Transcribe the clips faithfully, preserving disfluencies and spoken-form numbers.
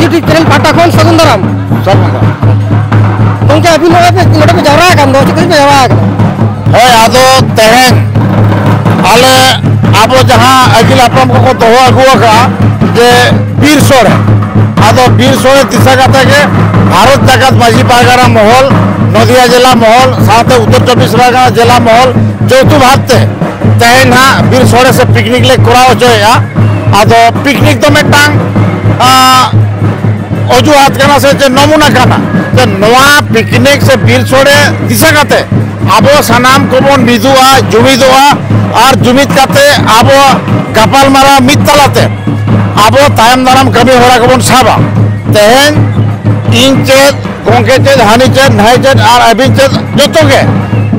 YouTube channel ᱯᱟᱦᱴᱟ ᱠᱷᱚᱱ ᱥᱟᱹᱜᱩᱱ ᱫᱟᱨᱟᱢ᱾ ᱥᱟᱹᱜᱩᱱ ᱫᱟᱨᱟᱢ᱾ ᱜᱚᱢᱠᱮ, ᱟᱹᱵᱤᱱ ᱱᱚᱜᱼᱚᱭ ᱯᱮ, ᱱᱚᱰᱮ ᱯᱮ ᱡᱟᱣᱨᱟ ᱟᱠᱟᱱ ᱫᱚ, ᱪᱮᱫ ᱠᱷᱟᱹᱛᱤᱨ ᱯᱮ ᱡᱟᱣᱨᱟ ᱟᱠᱟᱱᱟ? ᱦᱳᱭ, ᱟᱫᱚ ᱛᱮᱦᱮᱧ ᱟᱞᱮ ᱟᱵᱚ ᱡᱟᱦᱟᱸ ᱟᱹᱜᱤᱞ ᱦᱟᱯᱲᱟᱢ ᱠᱚᱠᱚ ᱫᱚᱦᱚ ᱟᱹᱜᱩ ᱟᱠᱟᱫᱼᱟ ᱡᱮ ᱵᱤᱨ ᱥᱳᱲᱮ, ᱟᱫᱚ ᱵᱤᱨ ᱥᱳᱲᱮ ᱫᱤᱥᱟᱹ ᱠᱟᱛᱮ ᱜᱮ ᱵᱷᱟᱨᱚᱛ ᱡᱟᱠᱟᱛ ᱢᱟᱹᱡᱷᱤ ᱯᱟᱨᱜᱟᱱᱟ ᱢᱚᱦᱚᱞ, ᱱᱚᱫᱤᱭᱟ ᱡᱮᱞᱟ ᱢᱚᱦᱚᱞ ᱥᱟᱶᱛᱮ ᱩᱛᱛᱚᱨ ᱪᱚᱵᱵᱤᱥ ᱯᱟᱨᱜᱟᱱᱟ ᱡᱮᱞᱟ ᱢᱚᱦᱚᱞ ᱡᱳᱣᱛᱷᱚ ᱵᱷᱟᱵᱽ ᱛᱮ ᱛᱮᱦᱮᱧ ᱦᱟᱸᱜ ᱵᱤᱨ ᱥᱳᱲᱮ ᱥᱮ ᱯᱤᱠᱱᱤᱠ ᱞᱮ ᱠᱚᱨᱟᱣ ᱦᱚᱪᱚᱭᱮᱫᱼᱟ᱾ ᱟᱫᱚ ᱯᱤᱠᱱᱤᱠ ᱫᱚ ᱢᱤᱫᱴᱟᱝ, ᱟᱸ, ᱚᱡᱩᱦᱟᱛ ᱠᱟᱱᱟ ᱥᱮ ᱪᱮᱫ ᱱᱚᱢᱩᱱᱟ ᱠᱟᱱᱟ, ᱡᱮ ᱱᱚᱣᱟ ᱯᱤᱠᱱᱤᱠ ᱥᱮ ᱵᱤᱨ ᱥᱳᱲᱮ ᱫᱤᱥᱟᱹ ᱠᱟᱛᱮ ᱟᱵᱚ ᱥᱟᱱᱟᱢ ᱠᱚᱵᱚᱱ ᱢᱤᱫᱚᱜᱼᱟ, ᱡᱩᱢᱤᱫᱚᱜᱼᱟ, ᱟᱨ ᱡᱩᱢᱤᱫ ᱠᱟᱛᱮ ᱟᱵᱚ ᱜᱟᱯᱟᱞᱢᱟᱨᱟᱣ ᱢᱤᱫ ᱛᱟᱞᱟᱛᱮ ᱟᱵᱚ ᱛᱟᱭᱚᱢ ᱫᱟᱨᱟᱢ ᱠᱟᱹᱢᱤ ᱦᱚᱨᱟ ᱠᱚᱵᱚᱱ ᱥᱟᱵᱟ᱾ ᱛᱮᱦᱮᱧ ᱤᱧ ᱪᱮᱫ, ᱜᱚᱢᱠᱮ ᱪᱮᱫ, ᱦᱟᱹᱱᱤ ᱪᱮᱫ, ᱱᱟᱹᱭ ᱪᱮᱫ, ᱟᱨ ᱟᱹᱵᱤᱱ ᱪᱮᱫ, ᱡᱚᱛᱚ ᱜᱮ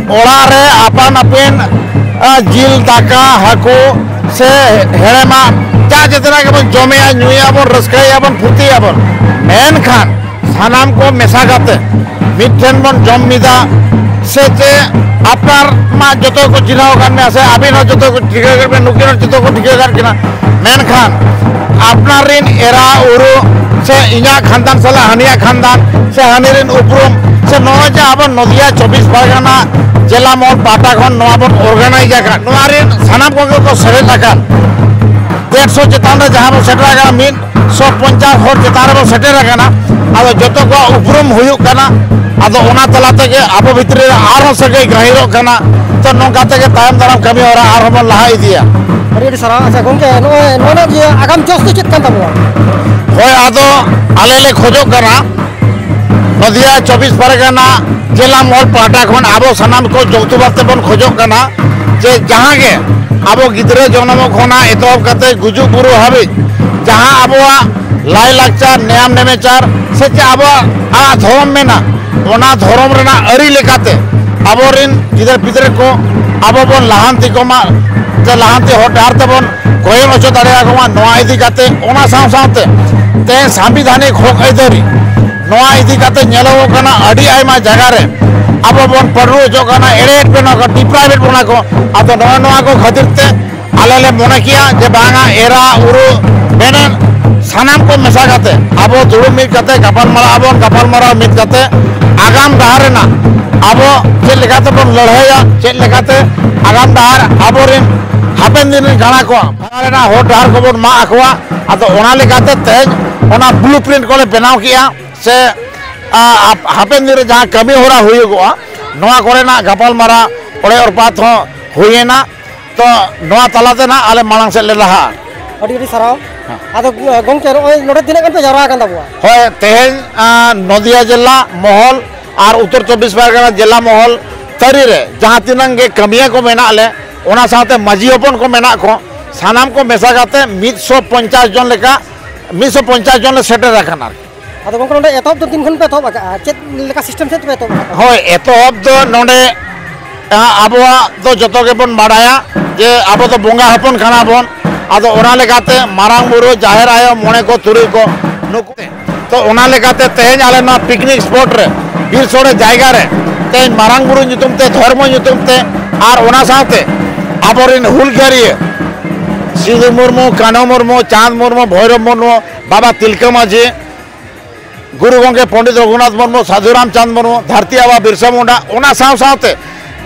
ᱚᱲᱟᱜ ᱨᱮ ᱟᱯᱟᱱ ᱟᱹᱯᱤᱱ, ᱟ, ᱡᱤᱞ ᱫᱟᱠᱟ, ᱦᱟᱹᱠᱩ ᱥᱮ ᱦᱮᱲᱮᱢᱟᱜ ᱡᱟ ᱡᱮᱛᱮᱱᱟᱜ ᱜᱮᱵᱚᱱ ᱡᱚᱢᱮᱜᱼᱟ, ᱧᱩᱭᱮᱜᱼᱟ ᱵᱚᱱ, ᱨᱟᱹᱥᱠᱟᱹᱭᱮᱜᱼᱟ ᱵᱚᱱ, ᱯᱷᱩᱨᱛᱤᱭᱮᱜᱼᱟ ᱵᱚᱱ, ᱢᱮᱱᱠᱷᱟᱱ ᱥᱟᱱᱟᱢ ᱠᱚ ᱢᱮᱥᱟ ᱠᱟᱛᱮ ᱢᱤᱫ ᱴᱷᱮᱱ ᱵᱚᱱ ᱡᱚᱢ ᱢᱤᱫᱟ᱾ ᱥᱮ ᱪᱮ ᱟᱯᱱᱟᱨ ᱢᱟ ᱡᱚᱛᱚ ᱠᱚ ᱪᱤᱱᱦᱟᱹᱣ ᱟᱠᱟᱫ ᱢᱮᱭᱟ, ᱥᱮ ᱟᱹᱵᱤᱱ ᱦᱚᱸ ᱡᱚᱛᱚ ᱠᱚ ᱴᱷᱤᱠᱟᱹ ᱟᱠᱟᱫ ᱢᱮᱭᱟ, ᱱᱩᱠᱤᱱ ᱦᱚᱸ ᱡᱚᱛᱚ ᱠᱚ ᱴᱷᱤᱠᱟᱹ ᱟᱠᱟᱫ ᱠᱤᱱᱟ᱾ ᱢᱮᱱᱠᱷᱟᱱ ᱟᱯᱱᱟᱨ ᱨᱤᱱ ᱮᱨᱟ ᱩᱨᱩ ᱥᱮ ᱤᱧᱟᱹᱜ ᱠᱷᱟᱱᱫᱟᱱ ᱥᱟᱞᱟᱜ ᱦᱟᱹᱱᱤᱭᱟᱜ ᱠᱷᱟᱱᱫᱟᱱ ᱥᱮ ᱦᱟᱹᱱᱤ ᱨᱤᱱ ᱩᱯᱨᱩᱢ ᱥᱮ ᱱᱚᱜᱼᱚᱭ ᱡᱮ ᱟᱵᱚ ᱱᱚᱫᱤᱭᱟ ᱪᱚᱵᱵᱤᱥ ᱯᱟᱨᱜᱟᱱᱟ ᱡᱮᱞᱟ ᱢᱚᱦᱚᱞ ᱯᱟᱦᱴᱟ ᱠᱷᱚᱱ ᱱᱚᱣᱟ ᱵᱚᱱ organize ᱟᱠᱟᱫ, ᱱᱚᱣᱟ ᱨᱤᱱ ᱥᱟᱱᱟᱢ ᱠᱚᱜᱮ ᱠᱚ ᱥᱮᱞᱮᱫ ᱟᱠᱟᱱ᱾ ᱰᱮᱲᱥᱚ ᱪᱮᱛᱟᱱ ᱨᱮ ᱡᱟᱦᱟᱸ ᱵᱚᱱ ᱥᱮᱴᱮᱨ ᱟᱠᱟᱱᱟ, ᱢᱤᱫ ᱥᱚ ᱯᱚᱧᱪᱟᱥ ᱦᱚᱲ ᱪᱮᱛᱟᱱ ᱨᱮᱵᱚᱱ ᱥᱮᱴᱮᱨ ᱟᱠᱟᱱᱟ᱾ ᱟᱫᱚ ᱡᱚᱛᱚ ᱠᱚᱣᱟᱜ ᱩᱯᱨᱩᱢ ᱦᱩᱭᱩᱜ ᱠᱟᱱᱟ᱾ ᱟᱫᱚ ᱚᱱᱟ ᱛᱟᱞᱟ ᱛᱮᱜᱮ ᱟᱵᱚ ᱵᱷᱤᱛᱨᱤ ᱨᱮ ᱟᱨᱦᱚᱸ ᱥᱟᱹᱜᱟᱹᱭ ᱜᱟᱹᱦᱤᱨᱚᱜ ᱠᱟᱱᱟ᱾ ᱛᱚ ᱱᱚᱝᱠᱟ ᱛᱮᱜᱮ ᱛᱟᱭᱚᱢ ᱫᱟᱨᱟᱢ ᱠᱟᱹᱢᱤ ᱦᱚᱨᱟ ᱟᱨᱦᱚᱸ ᱵᱚᱱ ᱞᱟᱦᱟ ᱤᱫᱤᱭᱟ᱾ ᱟᱹᱰᱤ ᱟᱹᱰᱤ ᱥᱟᱨᱦᱟᱣ᱾ ᱟᱪᱪᱷᱟ ᱜᱚᱢᱠᱮ, ᱱᱚᱜᱼᱚᱭ ᱱᱚᱣᱟ ᱨᱮᱱᱟᱜ ᱡᱮ ᱟᱜᱟᱢ ᱡᱚᱥ ᱫᱚ ᱪᱮᱫ ᱠᱟᱱ ᱛᱟᱵᱚᱱᱟ? ᱦᱳᱭ, ᱟᱫᱚ ᱟᱞᱮ ᱞᱮ ᱠᱷᱚᱡᱚᱜ ᱠᱟᱱᱟ ᱱᱚᱫᱤᱭᱟ ᱪᱚᱵᱵᱤᱥ ᱯᱟᱨᱜᱟᱱᱟ ᱡᱮᱞᱟ ᱢᱚᱦᱚᱞ ᱯᱟᱦᱴᱟ ᱠᱷᱚᱱ ᱟᱵᱚ ᱥᱟᱱᱟᱢ ᱠᱚ ᱡᱚᱛᱩ ᱵᱷᱟᱵ ᱛᱮᱵᱚᱱ ᱠᱷᱚᱡᱚᱜ ᱠᱟᱱᱟ ᱡᱮ ᱡᱟᱦᱟᱸ ᱜᱮ ᱟᱵᱚ ᱜᱤᱫᱽᱨᱟᱹ ᱡᱚᱱᱚᱢᱚᱜ ᱠᱷᱚᱱᱟᱜ ᱮᱛᱚᱦᱚᱵ ᱠᱟᱛᱮ ᱜᱩᱡᱩᱜ ᱵᱩᱨᱩ ᱦᱟᱹᱵᱤᱡ ᱡᱟᱦᱟᱸ ᱟᱵᱚᱣᱟᱜ ᱞᱟᱭᱼᱞᱟᱠᱪᱟᱨ, ᱱᱮᱭᱟᱢ ᱱᱮᱢᱮᱪᱟᱨ ᱥᱮ ᱪᱮᱫ ᱟᱵᱚᱣᱟᱜ ᱟᱲᱟᱜ ᱫᱷᱚᱨᱚᱢ ᱢᱮᱱᱟᱜ, ᱚᱱᱟ ᱫᱷᱚᱨᱚᱢ ᱨᱮᱱᱟᱜ ᱟᱹᱨᱤ ᱞᱮᱠᱟᱛᱮ ᱟᱵᱚᱨᱮᱱ ᱜᱤᱫᱟᱹᱨ ᱯᱤᱫᱽᱨᱟᱹ ᱠᱚ ᱟᱵᱚ ᱵᱚᱱ ᱞᱟᱦᱟᱱᱛᱤ ᱠᱚᱢᱟ, ᱥᱮ ᱞᱟᱦᱟᱱᱛᱤ ᱦᱚᱨ ᱰᱟᱦᱟᱨ ᱛᱮᱵᱚᱱ ᱠᱚᱭᱚᱜ ᱦᱚᱪᱚ ᱫᱟᱲᱮᱭᱟᱠᱚ ᱢᱟ᱾ ᱱᱚᱣᱟ ᱤᱫᱤ ᱠᱟᱛᱮ, ᱚᱱᱟ ᱥᱟᱶ ᱥᱟᱶᱛᱮ ᱛᱮᱦᱮᱧ ᱥᱟᱝᱵᱤᱫᱷᱟᱱᱤᱠ ᱦᱚᱠ ᱟᱹᱭᱫᱟᱹᱨᱤ ᱱᱚᱣᱟ ᱤᱫᱤ ᱠᱟᱛᱮ ᱧᱮᱞᱚᱜᱚᱜ ᱠᱟᱱᱟ, ᱟᱹᱰᱤ ᱟᱭᱢᱟ ᱡᱟᱭᱜᱟ ᱨᱮ ᱟᱵᱚ ᱵᱚᱱ ᱯᱟᱹᱰᱩ ᱦᱚᱪᱚᱜ ᱠᱟᱱᱟ, ᱮᱲᱮᱭᱮᱫ ᱵᱚᱱᱟ ᱠᱚ, deprive ᱮᱫ ᱵᱚᱱᱟ ᱠᱚ᱾ ᱟᱫᱚ ᱱᱚᱜᱼᱚ ᱱᱚᱣᱟ ᱠᱚ ᱠᱷᱟᱹᱛᱤᱨ ᱛᱮ ᱟᱞᱮ ᱞᱮ ᱢᱚᱱᱮ ᱠᱮᱜᱼᱟ ᱡᱮ ᱵᱟᱝᱟ, ᱮᱨᱟ ᱩᱨᱩ ᱢᱮᱱᱮᱫ ᱥᱟᱱᱟᱢ ᱠᱚ ᱢᱮᱥᱟ ᱠᱟᱛᱮ ᱟᱵᱚ ᱫᱩᱲᱩᱵ ᱢᱤᱫ ᱠᱟᱛᱮ ᱜᱟᱯᱟᱞ ᱢᱟᱨᱟᱣ ᱟᱵᱚᱱ, ᱜᱟᱯᱟᱞ ᱢᱟᱨᱟᱣ ᱢᱤᱫ ᱠᱟᱛᱮ ᱟᱜᱟᱢ ᱰᱟᱦᱟᱨ ᱨᱮᱱᱟᱜ ᱟᱵᱚ ᱪᱮᱫ ᱞᱮᱠᱟ ᱛᱮᱵᱚᱱ ᱞᱟᱹᱲᱦᱟᱹᱭᱟ, ᱪᱮᱫ ᱞᱮᱠᱟᱛᱮ ᱟᱜᱟᱢ ᱰᱟᱦᱟᱨ ᱟᱵᱚᱨᱮᱱ ᱦᱟᱯᱮᱱ ᱫᱤᱱ ᱨᱮᱱ ᱠᱟᱬᱟ ᱠᱚᱣᱟᱜ ᱵᱷᱟᱜᱟᱣ ᱨᱮᱱᱟᱜ ᱦᱚᱨ ᱰᱟᱦᱟᱨ ᱠᱚᱵᱚᱱ ᱢᱟᱜ ᱟᱠᱚᱣᱟ᱾ ᱟᱫᱚ ᱚᱱᱟ ᱞᱮᱠᱟᱛᱮ ᱛᱮᱦᱮᱧ ᱚᱱᱟ ᱵᱞᱩ ᱯᱨᱤᱱᱴ ᱠᱚᱞᱮ ᱵᱮᱱᱟᱣ ᱠᱮᱜᱼᱟ, ᱥᱮ ᱟ, ᱦᱟᱯ- ᱦᱟᱯᱮᱱ ᱫᱤᱱ ᱨᱮ ᱡᱟᱦᱟᱸ ᱠᱟᱹᱢᱤ ᱦᱚᱨᱟ ᱦᱩᱭᱩᱜᱚᱜᱼᱟ, ᱱᱚᱣᱟ ᱠᱚᱨᱮᱱᱟᱜ ᱜᱟᱯᱟᱞ ᱢᱟᱨᱟᱣ ᱚᱲᱮ ᱚᱨᱯᱟᱛ ᱦᱚᱸ ᱦᱩᱭᱮᱱᱟ᱾ ᱛᱚ ᱱᱚᱣᱟ ᱛᱟᱞᱟᱛᱮ ᱱᱟᱜ ᱟᱞᱮ ᱢᱟᱲᱟᱝ ᱥᱮᱫ ᱞᱮ ᱞᱟᱦᱟᱜᱼᱟ᱾ ᱟᱹᱰᱤ ᱟᱹᱰᱤ ᱥᱟᱨᱦᱟᱣ᱾ ᱦᱮᱸ᱾ ᱟᱫᱚ ᱜᱚᱝᱠᱮ, ᱱᱚᱜᱼᱚᱭ ᱱᱚᱰᱮ ᱛᱤᱱᱟᱹᱜ ᱜᱟᱱ ᱯᱮ ᱡᱟᱣᱨᱟ ᱟᱠᱟᱱ ᱛᱟᱵᱚᱣᱟ? ᱦᱳᱭ, ᱛᱮᱦᱮᱧ ᱟ, ᱱᱚᱫᱤᱭᱟ ᱡᱮᱞᱟ ᱢᱚᱦᱚᱞ ᱟᱨ ᱩᱛᱛᱚᱨ ᱪᱚᱵᱵᱤᱥ ᱯᱟᱨᱜᱟᱱᱟ ᱡᱮᱞᱟ ᱢᱚᱦᱚᱞ ᱛᱟᱹᱨᱤ ᱨᱮ ᱡᱟᱦᱟᱸ ᱛᱤᱱᱟᱹᱝ ᱜᱮ ᱠᱟᱹᱢᱤᱭᱟᱹ ᱠᱚ ᱢᱮᱱᱟᱜ ᱞᱮ, ᱚᱱᱟ ᱥᱟᱶᱛᱮ ᱢᱟᱹᱡᱷᱤ ᱦᱚᱯᱚᱱ ᱠᱚ ᱢᱮᱱᱟᱜ ᱠᱚ, ᱥᱟᱱᱟᱢ ᱠᱚ ᱢᱮᱥᱟ ᱠᱟᱛᱮ ᱢᱤᱫ ᱥᱚ ᱯᱚᱧᱪᱟᱥ ᱡᱚᱱ ᱞᱮᱠᱟ, ᱢᱤᱫ ᱥᱚ ᱯᱚᱧᱪᱟᱥ ᱡᱚᱱ ᱞᱮ ᱥᱮᱴᱮᱨ ᱟᱠᱟᱱᱟ ᱟᱨᱠᱤ᱾ ᱟᱫᱚ ᱜᱚᱝᱠᱮ, ᱱᱚᱰᱮ ᱮᱛᱚᱦᱚᱵ ᱫᱚ ᱛᱤᱱ ᱠᱷᱚᱱ ᱯᱮ ᱮᱛᱚᱦᱚᱵ ᱟᱠᱟᱫᱼᱟ? ᱪᱮᱫ ᱞᱮᱠᱟ ᱥᱤᱥᱴᱮᱢ ᱥᱮᱫ ᱯᱮ ᱮᱛᱚᱦᱚᱵ ᱟᱠᱟᱫᱼᱟ? ᱦᱳᱭ, ᱮᱛᱚᱦᱚᱵ ᱫᱚ ᱱᱚᱰᱮ, ᱟ, ᱟᱵᱚᱣᱟᱜ ᱫᱚ ᱡᱚᱛᱚ ᱜᱮᱵᱚᱱ ᱵᱟᱲᱟᱭᱟ ᱡᱮ ᱟᱵᱚ ᱫᱚ ᱵᱚᱸᱜᱟ ᱦᱚᱯᱚᱱ ᱠᱟᱱᱟ ᱵᱚᱱ᱾ ᱟᱫᱚ ᱚᱱᱟ ᱞᱮᱠᱟᱛᱮ ᱢᱟᱨᱟᱝ ᱵᱩᱨᱩ, ᱡᱟᱦᱮᱨ ᱟᱭᱳ, ᱢᱚᱬᱮ ᱠᱚ, ᱛᱩᱨᱩᱭ ᱠᱚ, ᱱᱩᱠᱩ᱾ ᱛᱚ ᱚᱱᱟ ᱞᱮᱠᱟᱛᱮ ᱛᱮᱦᱮᱧ ᱟᱞᱮ ᱱᱚᱣᱟ ᱯᱤᱠᱱᱤᱠ ᱥᱯᱚᱴ ᱨᱮ, ᱵᱤᱨ ᱥᱳᱲᱮ ᱡᱟᱭᱜᱟ ᱨᱮ, ᱛᱮᱦᱮᱧ ᱢᱟᱨᱟᱝ ᱵᱩᱨᱩ ᱧᱩᱛᱩᱢ ᱛᱮ, ᱫᱷᱚᱨᱢᱚ ᱧᱩᱛᱩᱢ ᱛᱮ, ᱟᱨ ᱚᱱᱟ ᱥᱟᱶᱛᱮ ᱟᱵᱚᱨᱮᱱ ᱦᱩᱞᱜᱟᱹᱨᱤᱭᱟᱹ ᱥᱤᱫᱩ ᱢᱩᱨᱢᱩ, ᱠᱟᱹᱱᱦᱩ ᱢᱩᱨᱢᱩ, ᱪᱟᱸᱫᱽ ᱢᱩᱨᱢᱩ, ᱵᱷᱳᱭᱨᱚᱵ ᱢᱩᱨᱢᱩ, ᱵᱟᱵᱟ ᱛᱤᱞᱠᱟᱹ ᱢᱟᱹᱡᱷᱤ, ᱜᱩᱨᱩ ᱜᱚᱢᱠᱮ ᱯᱚᱱᱰᱤᱛ ᱨᱚᱜᱷᱩᱱᱟᱛᱷ ᱢᱩᱨᱢᱩ, ᱥᱟᱹᱫᱷᱩ ᱨᱟᱢᱪᱟᱸᱫᱽ ᱢᱩᱨᱢᱩ, ᱫᱷᱟᱹᱨᱛᱤ ᱟᱵᱟ ᱵᱤᱨᱥᱟ ᱢᱩᱱᱰᱟ, ᱚᱱᱟ ᱥᱟᱶ ᱥᱟᱶᱛᱮ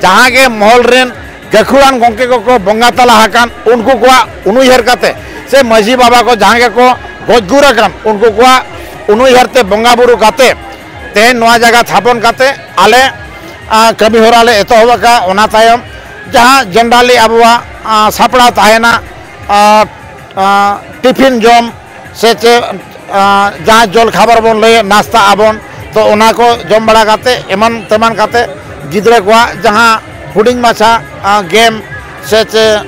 ᱡᱟᱦᱟᱸ ᱜᱮ ᱢᱚᱦᱚᱞ ᱨᱮᱱ ᱜᱟᱹᱠᱷᱩᱲᱟᱱ ᱜᱚᱢᱠᱮ ᱠᱚᱠᱚ ᱵᱚᱸᱜᱟ ᱛᱟᱞᱟ ᱟᱠᱟᱱ, ᱩᱱᱠᱩ ᱠᱚᱣᱟᱜ ᱩᱱᱩᱭᱦᱟᱹᱨ ᱠᱟᱛᱮ, ᱥᱮ ᱢᱟᱹᱡᱷᱤ ᱵᱟᱵᱟ ᱠᱚ ᱡᱟᱦᱟᱸ ᱜᱮᱠᱚ ᱜᱚᱡ ᱜᱩᱨ ᱟᱠᱟᱱ, ᱩᱱᱠᱩ ᱠᱚᱣᱟᱜ ᱩᱱᱩᱭᱦᱟᱹᱨ ᱛᱮ ᱵᱚᱸᱜᱟ ᱵᱩᱨᱩ ᱠᱟᱛᱮ ᱛᱮᱦᱮᱧ ᱱᱚᱣᱟ ᱡᱟᱭᱜᱟ ᱛᱷᱟᱯᱚᱱ ᱠᱟᱛᱮ ᱟᱞᱮ, ᱟ, ᱠᱟᱹᱢᱤ ᱦᱚᱨᱟ ᱞᱮ ᱮᱛᱚᱦᱚᱵ ᱟᱠᱟᱫᱼᱟ᱾ ᱚᱱᱟ ᱛᱟᱭᱚᱢ ᱡᱟᱦᱟᱸ generally ᱟᱵᱚᱣᱟᱜ, ᱟ, ᱥᱟᱯᱲᱟᱣ ᱛᱟᱦᱮᱱᱟ, ᱟ, ᱟ, ᱴᱤᱯᱷᱤᱱ ᱡᱚᱢ ᱥᱮ ᱪᱮᱫ, ᱟ, ᱡᱟᱦᱟᱸ ᱡᱚᱞ ᱠᱷᱟᱵᱟᱨ ᱵᱚᱱ ᱞᱟᱹᱭᱮᱫ, ᱱᱟᱥᱛᱟ ᱟᱵᱚᱱ, ᱛᱚ ᱚᱱᱟ ᱠᱚ ᱡᱚᱢ ᱵᱟᱲᱟ ᱠᱟᱛᱮ, ᱮᱢᱟᱱ ᱛᱮᱢᱟᱱ ᱠᱟᱛᱮ, ᱜᱤᱫᱽᱨᱟᱹ ᱠᱚᱣᱟᱜ ᱡᱟᱦᱟᱸ ᱦᱩᱰᱤᱧ ᱢᱟᱪᱷᱟ, ᱟ, ᱜᱮᱢ ᱥᱮ ᱪᱮᱫ,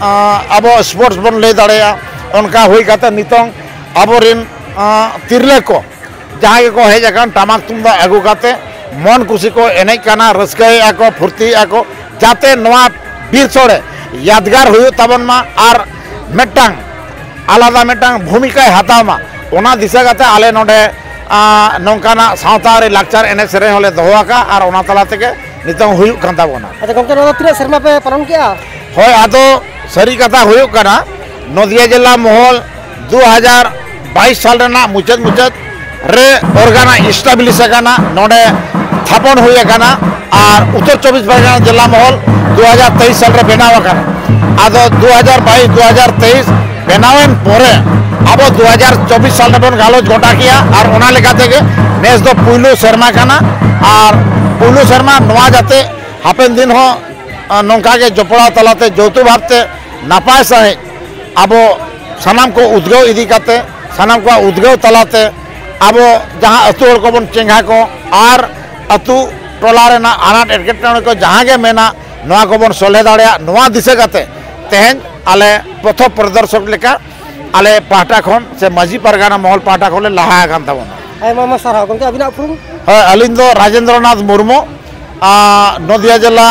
ᱟ, ᱟᱵᱚ ᱥᱯᱳᱨᱴᱥ ᱵᱚᱱ ᱞᱟᱹᱭ ᱫᱟᱲᱮᱭᱟᱜᱼᱟ, ᱚᱱᱠᱟ ᱦᱩᱭ ᱠᱟᱛᱮ ᱱᱤᱛᱚᱝ ᱟᱵᱚᱨᱮᱱ, ᱟ, ᱛᱤᱨᱞᱟᱹ ᱠᱚ ᱡᱟᱦᱟᱸᱭ ᱜᱮᱠᱚ ᱦᱮᱡ ᱟᱠᱟᱱ, ᱴᱟᱢᱟᱠ ᱛᱩᱢᱫᱟᱜ ᱟᱹᱜᱩ ᱠᱟᱛᱮ ᱢᱚᱱ ᱠᱩᱥᱤ ᱠᱚ ᱮᱱᱮᱡ ᱠᱟᱱᱟ, ᱨᱟᱹᱥᱠᱟᱹᱭᱮᱫᱼᱟ ᱠᱚ, ᱯᱷᱩᱨᱛᱤᱭᱮᱫᱼᱟ ᱠᱚ, ᱡᱟᱛᱮ ᱱᱚᱣᱟ ᱵᱤᱨ ᱥᱳᱲᱮ ᱭᱟᱫᱽᱜᱟᱨ ᱦᱩᱭᱩᱜ ᱛᱟᱵᱚᱱ ᱢᱟ ᱟᱨ ᱢᱤᱫᱴᱟᱝ ᱟᱞᱟᱫᱟ ᱢᱤᱫᱴᱟᱝ ᱵᱷᱩᱢᱤᱠᱟᱭ ᱦᱟᱛᱟᱣ ᱢᱟ, ᱚᱱᱟ ᱫᱤᱥᱟᱹ ᱠᱟᱛᱮ ᱟᱞᱮ ᱱᱚᱰᱮ, ᱟ, ᱱᱚᱝᱠᱟᱱᱟᱜ ᱥᱟᱶᱛᱟ ᱟᱹᱨᱤ ᱞᱟᱠᱪᱟᱨ ᱮᱱᱮᱡ ᱥᱮᱨᱮᱧ ᱦᱚᱸᱞᱮ ᱫᱚᱦᱚ ᱟᱠᱟᱫᱼᱟ ᱟᱨ ᱚᱱᱟ ᱛᱟᱞᱟ ᱛᱮᱜᱮ ᱱᱤᱛᱚᱝ ᱦᱩᱭᱩᱜ ᱠᱟᱱ ᱛᱟᱵᱚᱱᱟ᱾ ᱟᱪᱪᱷᱟ ᱜᱚᱢᱠᱮ, ᱱᱚᱣᱟ ᱫᱚ ᱛᱤᱱᱟᱹᱜ ᱥᱮᱨᱢᱟ ᱯᱮ ᱯᱟᱞᱚᱱ ᱠᱮᱜᱼᱟ? ᱦᱳᱭ, ᱟᱫᱚ ᱥᱟᱹᱨᱤ ᱠᱟᱛᱷᱟ ᱦᱩᱭᱩᱜ ᱠᱟᱱᱟ, ᱱᱚᱫᱤᱭᱟ ᱡᱮᱞᱟ ᱢᱚᱦᱚᱞ ᱫᱩ ᱦᱟᱡᱟᱨ ᱵᱟᱭᱤᱥ ᱥᱟᱞ ᱨᱮᱱᱟᱜ ᱢᱩᱪᱟᱹᱫ ᱢᱩᱪᱟᱹᱫ ᱨᱮ ᱚᱨᱜᱟᱱᱟ ᱮᱥᱴᱟᱵᱞᱤᱥ ᱟᱠᱟᱱᱟ, ᱱᱚᱰᱮ ᱛᱷᱟᱯᱚᱱ ᱦᱩᱭ ᱟᱠᱟᱱᱟ᱾ ᱟᱨ ᱩᱛᱛᱚᱨ ᱪᱚᱵᱵᱤᱥ ᱯᱟᱨᱜᱟᱱᱟ ᱡᱮᱞᱟ ᱢᱚᱦᱚᱞ ᱫᱩ ᱦᱟᱡᱟᱨ ᱛᱮᱭᱤᱥ ᱥᱟᱞ ᱨᱮ ᱵᱮᱱᱟᱣ ᱟᱠᱟᱱᱟ᱾ ᱟᱫᱚ ᱫᱩ ᱦᱟᱡᱟᱨ ᱵᱟᱭᱤᱥ ᱫᱩ ᱦᱟᱡᱟᱨ ᱛᱮᱭᱤᱥ ᱵᱮᱱᱟᱣᱮᱱ ᱯᱚᱨᱮ ᱟᱵᱚ ᱫᱩ ᱦᱟᱡᱟᱨ ᱪᱚᱵᱵᱤᱥ ᱥᱟᱞ ᱨᱮᱵᱚᱱ ᱜᱟᱞᱚᱪ ᱜᱚᱴᱟ ᱠᱮᱜᱼᱟ᱾ ᱟᱨ ᱚᱱᱟ ᱞᱮᱠᱟ ᱛᱮᱜᱮ ᱱᱮᱥ ᱫᱚ ᱯᱩᱭᱞᱩ ᱥᱮᱨᱢᱟ ᱠᱟᱱᱟ᱾ ᱟᱨ ᱯᱩᱭᱞᱩ ᱥᱮᱨᱢᱟ ᱱᱚᱣᱟ ᱡᱟᱛᱮ ᱦᱟᱯᱮᱱ ᱫᱤᱱ ᱦᱚᱸ, ᱟ, ᱱᱚᱝᱠᱟ ᱜᱮ ᱡᱚᱯᱲᱟᱣ ᱛᱟᱞᱟᱛᱮ ᱡᱳᱣᱛᱷᱚ ᱵᱷᱟᱵᱽᱛᱮ ᱱᱟᱯᱟᱭ ᱥᱟᱺᱦᱤᱡ ᱟᱵᱚ ᱥᱟᱱᱟᱢ ᱠᱚ ᱩᱫᱽᱜᱟᱹᱣ ᱤᱫᱤ ᱠᱟᱛᱮ, ᱥᱟᱱᱟᱢ ᱠᱚᱣᱟᱜ ᱩᱫᱽᱜᱟᱹᱣ ᱛᱟᱞᱟᱛᱮ ᱟᱵᱚ ᱡᱟᱦᱟᱸ ᱟᱹᱛᱩ ᱦᱚᱲ ᱠᱚᱵᱚᱱ ᱪᱮᱸᱜᱷᱟ ᱠᱚ ᱟᱨ ᱟᱹᱛᱩ ᱴᱚᱞᱟ ᱨᱮᱱᱟᱜ ᱟᱱᱟᱴ ᱮᱴᱠᱮᱴᱚᱬᱮ ᱠᱚ ᱡᱟᱦᱟᱸ ᱜᱮ ᱢᱮᱱᱟᱜ, ᱱᱚᱣᱟ ᱠᱚᱵᱚᱱ ᱥᱚᱞᱦᱮ ᱫᱟᱲᱮᱭᱟᱜ, ᱱᱚᱣᱟ ᱫᱤᱥᱟᱹ ᱠᱟᱛᱮ ᱛᱮᱦᱮᱧ ᱟᱞᱮ ᱯᱚᱛᱷᱚ ᱯᱨᱚᱫᱚᱨᱥᱚᱠ ᱞᱮᱠᱟ ᱟᱞᱮ ᱯᱟᱦᱴᱟ ᱠᱷᱚᱱ ᱥᱮ ᱢᱟᱹᱡᱷᱤ ᱯᱟᱨᱜᱟᱱᱟ ᱢᱚᱦᱚᱞ ᱯᱟᱦᱴᱟ ᱠᱷᱚᱱ ᱞᱮ ᱞᱟᱦᱟ ᱟᱠᱟᱱ ᱛᱟᱵᱚᱱᱟ᱾ ᱟᱭᱢᱟ ᱟᱭᱢᱟ ᱥᱟᱨᱦᱟᱣ ᱜᱚᱢᱠᱮ, ᱟᱹᱵᱤᱱᱟᱜ ᱩᱯᱨᱩᱢ? ᱦᱳᱭ, ᱟᱹᱞᱤᱧ ᱫᱚ ᱨᱟᱡᱮᱱᱫᱨᱚᱱᱟᱛᱷ ᱢᱩᱨᱢᱩ, ᱟᱨ ᱱᱚᱫᱤᱭᱟ ᱡᱮᱞᱟ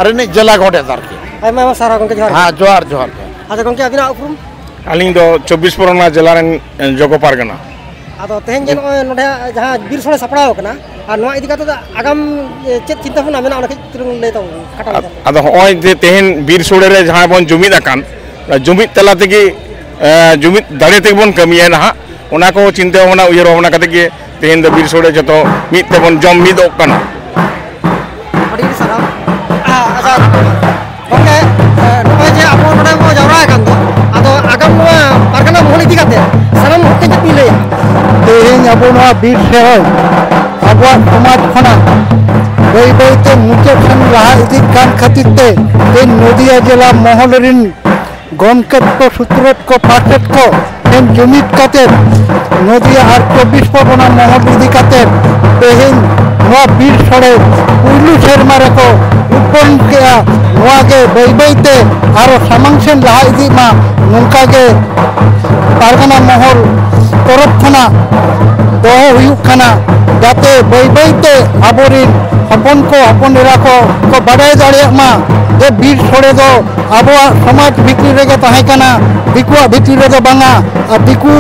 ᱨᱤᱱᱤᱡ ᱡᱮᱞᱟ ᱜᱚᱰᱮᱛ ᱟᱨᱠᱤ᱾ ᱟᱭᱢᱟ ᱟᱭᱢᱟ ᱥᱟᱨᱦᱟᱣ ᱜᱚᱢᱠᱮ, ᱡᱚᱦᱟᱨ ᱜᱮ᱾ ᱦᱮᱸ, ᱡᱚᱦᱟᱨ, ᱡᱚᱦᱟᱨ, ᱡᱚᱦᱟᱨ᱾ ᱟᱪᱪᱷᱟ ᱜᱚᱢᱠᱮ, ᱟᱹᱵᱤᱱᱟᱜ ᱩᱯᱨᱩᱢ? ᱟᱹᱞᱤᱧ ᱫᱚ ᱪᱚᱵᱵᱤᱥ ᱯᱚᱨᱜᱚᱱᱟ ᱡᱮᱞᱟ ᱨᱮᱱ, ᱮ, ᱡᱚᱜᱚ ᱯᱟᱨᱜᱟᱱᱟ᱾ ᱟᱫᱚ ᱛᱮᱦᱮᱧ ᱡᱮ ᱱᱚᱜᱼᱚᱭ ᱱᱚᱰᱮ ᱡᱟᱦᱟᱸ ᱵᱤᱨ ᱥᱳᱲᱮ ᱥᱟᱯᱲᱟᱣ ᱟᱠᱟᱱᱟ, ᱟᱨ ᱱᱚᱣᱟ ᱤᱫᱤ ᱠᱟᱛᱮ ᱫᱚ ᱟᱜᱟᱢ, ᱮ, ᱪᱮᱫ ᱪᱤᱱᱛᱟᱹ ᱵᱷᱟᱵᱽᱱᱟ ᱢᱮᱱᱟᱜᱼᱟ, ᱚᱱᱟ ᱠᱟᱹᱡ ᱪᱩᱞᱩᱝ ᱞᱟᱹᱭ ᱛᱟᱵᱚᱱ ᱠᱷᱟᱴᱚ ᱢᱟᱪᱷᱟ ᱛᱮ᱾ ᱟᱫᱚ ᱦᱚᱸᱜᱼᱚᱭ ᱡᱮ ᱛᱮᱦᱮᱧ ᱵᱤᱨ ᱥᱳᱲᱮ ᱨᱮ ᱡᱟᱦᱟᱸᱭ ᱵᱚᱱ ᱡᱩᱢᱤᱫ ᱟᱠᱟᱱ, ᱚᱱᱟ ᱡᱩᱢᱤᱫ ᱛᱟᱞᱟ ᱛᱮᱜᱮ, ᱮ, ᱡᱩᱢᱤᱫ ᱫᱟᱲᱮ ᱛᱮᱜᱮ ᱵᱚᱱ ᱠᱟᱹᱢᱤᱭᱟ ᱱᱟᱦᱟᱜ᱾ ᱚᱱᱟ ᱠᱚ ᱪᱤᱱᱛᱟᱹ ᱵᱷᱟᱵᱽᱱᱟ, ᱩᱭᱦᱟᱹᱨ ᱵᱷᱟᱵᱽᱱᱟ ᱠᱟᱛᱮ ᱜᱮ ᱛᱮᱦᱮᱧ ᱫᱚ ᱵᱤᱨ ᱥᱳᱲᱮ ᱡᱚᱛᱚ ᱢᱤᱫ ᱛᱮᱵᱚᱱ ᱡᱚᱢ ᱢᱤᱫᱚᱜ ᱠᱟᱱᱟ᱾ ᱟᱹᱰᱤ ᱟᱹᱰᱤ ᱥᱟᱨᱦᱟᱣ᱾ ᱟ, ᱟᱪᱪᱷᱟ, ᱜᱚᱢᱠᱮ, ᱮ, ᱱᱚᱜᱼᱚᱭ ᱡᱮ ᱟᱵᱚ ᱱᱚᱰᱮ ᱵᱚᱱ ᱡᱟᱣᱨᱟ ᱟᱠᱟᱱ ᱫᱚ, ᱟᱫᱚ ᱟᱜᱟᱢ ᱱᱚᱣᱟ ᱯᱟᱨᱜᱟᱱᱟ ᱢᱚᱦᱚᱞ ᱤᱫᱤ ᱠᱟᱛᱮ ᱥᱟᱱᱟᱢ ᱦᱚᱲ ᱴᱷᱮᱱ ᱪᱮᱫ ᱵᱤᱱ ᱞᱟᱹᱭᱟ? ᱛᱮᱦᱮᱧ ᱟᱵᱚ ᱱᱚᱣᱟ ᱵᱤᱨ ᱥᱳᱲᱮ ᱟᱵᱚᱣᱟᱜ ᱥᱚᱢᱟᱡᱽ ᱠᱷᱚᱱᱟᱜ ᱵᱟᱹᱭ ᱵᱟᱹᱭ ᱛᱮ ᱢᱩᱪᱟᱹᱫ ᱥᱮᱱ ᱞᱟᱦᱟ ᱤᱫᱤᱜ ᱠᱟᱱ ᱠᱷᱟᱹᱛᱤᱨ ᱛᱮ ᱛᱮᱦᱮᱧ ᱱᱚᱫᱤᱭᱟ ᱡᱮᱞᱟ ᱢᱚᱦᱚᱞ ᱨᱤᱱ ᱜᱚᱢᱠᱮ ᱠᱚ, ᱥᱩᱛᱨᱮᱛ ᱠᱚ, ᱯᱟᱨᱥᱮᱛ ᱠᱚ ᱴᱷᱮᱱ ᱡᱩᱢᱤᱫ ᱠᱟᱛᱮ ᱱᱚᱫᱤᱭᱟ ᱟᱨ ᱪᱚᱵᱵᱤᱥ ᱯᱚᱨᱜᱚᱱᱟ ᱢᱚᱦᱚᱞ ᱤᱫᱤ ᱠᱟᱛᱮ ᱛᱮᱦᱮᱧ ᱱᱚᱣᱟ ᱵᱤᱨ ᱥᱳᱲᱮ ᱯᱩᱭᱞᱩ ᱥᱮᱨᱢᱟ ᱨᱮᱠᱚ ᱩᱯᱚᱱ ᱠᱮᱜᱼᱟ᱾ ᱱᱚᱣᱟ ᱜᱮ ᱵᱟᱹᱭ ᱵᱟᱹᱭ ᱛᱮ ᱟᱨᱚ ᱥᱟᱢᱟᱝ ᱥᱮᱱ ᱞᱟᱦᱟ ᱤᱫᱤᱜ ᱢᱟ, ᱱᱚᱝᱠᱟ ᱜᱮ ᱯᱟᱨᱜᱟᱱᱟ ᱢᱚᱦᱚᱞ ᱛᱚᱨᱚᱯ ᱠᱷᱚᱱᱟᱜ ᱫᱚᱦᱚ ᱦᱩᱭᱩᱜ ᱠᱟᱱᱟ, ᱡᱟᱛᱮ ᱵᱟᱹᱭ ᱵᱟᱹᱭ ᱛᱮ ᱟᱵᱚᱨᱤᱱ ᱦᱚᱯᱚᱱ ᱠᱚ, ᱦᱚᱯᱚᱱ ᱮᱨᱟ ᱠᱚ ᱠᱚ ᱵᱟᱰᱟᱭ ᱫᱟᱲᱮᱭᱟᱜ ᱢᱟ ᱡᱮ ᱵᱤᱨ ᱥᱳᱲᱮ ᱫᱚ ᱟᱵᱚᱣᱟᱜ ᱥᱚᱢᱟᱡᱽ ᱵᱷᱤᱛᱨᱤ ᱨᱮᱜᱮ ᱛᱟᱦᱮᱸ ᱠᱟᱱᱟ, ᱫᱤᱠᱩᱣᱟᱜ ᱵᱷᱤᱛᱨᱤ ᱨᱮᱫᱚ ᱵᱟᱝᱟ᱾ ᱟᱨ ᱫᱤᱠᱩ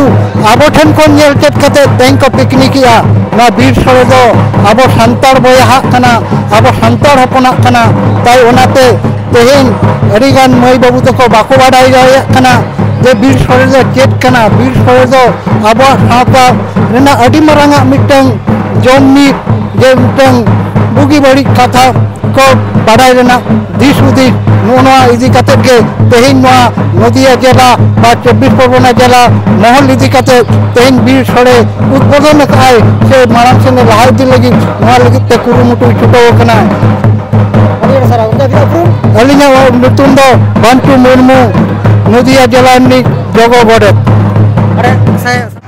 ᱟᱵᱚ ᱴᱷᱮᱱ ᱠᱷᱚᱱ ᱧᱮᱞ ᱪᱮᱫ ᱠᱟᱛᱮ ᱛᱮᱦᱮᱧ ᱠᱚ ᱯᱤᱠᱱᱤᱠᱮᱜᱼᱟ᱾ ᱱᱚᱣᱟ ᱵᱤᱨ ᱥᱳᱲᱮ ᱫᱚ ᱟᱵᱚ ᱥᱟᱱᱛᱟᱲ ᱵᱚᱭᱦᱟᱜ ᱠᱟᱱᱟ, ᱟᱵᱚ ᱥᱟᱱᱛᱟᱲ ᱦᱚᱯᱚᱱᱟᱜ ᱠᱟᱱᱟ᱾ ᱛᱟᱭ ᱚᱱᱟᱛᱮ ᱛᱮᱦᱮᱧ ᱟᱹᱰᱤᱜᱟᱱ ᱢᱟᱹᱭ ᱵᱟᱹᱵᱩ ᱛᱟᱠᱚ ᱵᱟᱠᱚ ᱵᱟᱰᱟᱭ ᱫᱟᱲᱮᱭᱟᱜ ᱠᱟᱱᱟ᱾ ᱡᱮ ᱵᱤᱨ ᱥᱚᱲᱮ ᱫᱚ ᱪᱮᱫ ᱠᱟᱱᱟ, ᱵᱤᱨ ᱥᱚᱲᱮ ᱫᱚ ᱟᱵᱚᱣᱟᱜ ᱥᱟᱶᱛᱟ ᱨᱮᱱᱟᱜ ᱟᱹᱰᱤ ᱢᱟᱨᱟᱝ ᱟᱜ ᱢᱤᱫᱴᱟᱝ ᱡᱚᱢ ᱢᱤᱫ, ᱡᱮ ᱢᱤᱫᱴᱟᱝ ᱵᱩᱜᱤ ᱵᱟᱹᱲᱤᱡ ᱠᱟᱛᱷᱟ ᱠᱚ ᱵᱟᱰᱟᱭ ᱨᱮᱱᱟᱜ ᱫᱤᱥ ᱦᱩᱫᱤᱥ, ᱱᱚᱜᱼᱚ ᱱᱚᱣᱟ ᱤᱫᱤ ᱠᱟᱛᱮᱫ ᱜᱮ ᱛᱮᱦᱮᱧ ᱱᱚᱣᱟ ᱱᱚᱫᱤᱭᱟ ᱡᱮᱞᱟ ᱵᱟ ᱪᱚᱵᱵᱤᱥ ᱯᱚᱨᱜᱚᱱᱟ ᱡᱮᱞᱟ ᱢᱚᱦᱚᱞ ᱤᱫᱤ ᱠᱟᱛᱮᱫ ᱛᱮᱦᱮᱧ ᱵᱤᱨ ᱥᱚᱲᱮ ᱩᱫᱵᱳᱫᱚᱱ ᱟᱠᱟᱫᱼᱟᱭ, ᱥᱮ ᱢᱟᱲᱟᱝ ᱥᱮᱱ ᱞᱟᱦᱟ ᱤᱫᱤ ᱞᱟᱹᱜᱤᱫ ᱱᱚᱣᱟ ᱞᱟᱹᱜᱤᱫ ᱛᱮ ᱠᱩᱨᱩᱢᱩᱴᱩᱭ ᱪᱷᱩᱴᱟᱹᱣ ᱟᱠᱟᱱᱟ᱾ ᱟᱹᱰᱤ ᱟᱹᱰᱤ ᱥᱟᱨᱦᱟᱣ᱾ ᱜᱚᱢᱠᱮ, ᱟᱹᱵᱤᱱᱟᱜ ᱩᱯᱨᱩᱢ? ᱟᱹᱞᱤᱧᱟᱜ ᱧᱩᱛᱩᱢ ᱫᱚ ᱵᱟᱱᱪᱩ ᱢᱩᱨᱢᱩ, ᱱᱚᱫᱤᱭᱟ ᱡᱮᱞᱟ ᱨᱤᱱᱤᱡ ᱡᱚᱜᱚ ᱜᱚᱰᱮᱛ᱾ ᱟᱨᱮ, ᱥᱟᱭ-,